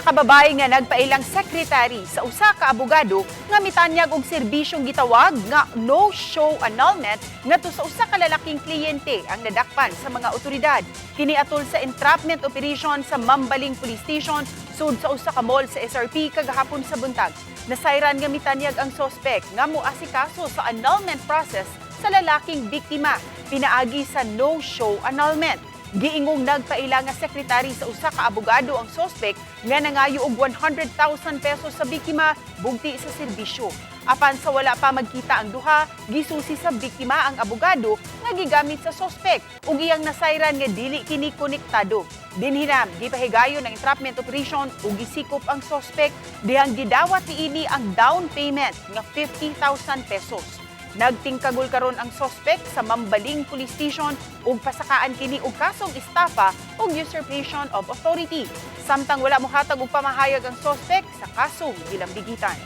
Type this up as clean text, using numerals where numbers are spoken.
Usa ka babae nga nagpailang secretary sa usa ka abogado nga mitanyag og serbisyong gitawag nga no-show annulment ngadto sa usa ka lalaking kliyente ang nadakpan sa mga otoridad. Kini atol sa entrapment operation sa Mambaling Police Station sud sa usa ka mall sa SRP kagahapon sa buntag. Nasayran nga mitanyag ang sospek nga moasikaso sa annulment process sa lalaking biktima pinaagi sa no-show annulment. Giingong nagpaila nga sekretary sa usa ka abogado ang sospek nga nangayo og 100,000 pesos sa biktima bugti sa serbisyo. Apan sa wala pa magkita ang duha, gisusi sa biktima ang abogado nga gigamit sa sospek ug iyang nasayran nga dili kini konektado. Dinhinam, gipahigayon ang entrapment operation ug gisikop ang sospek dihang gidawat niini ang down payment nga 50,000 pesos. Nagtingkagol karon ang sospek sa Mambaling Police Station ug pasakaan kini og kasong estafa ug usurpation of authority. Samtang wala mohatag og pamahayag ang sospek sa kasong gilambigitan.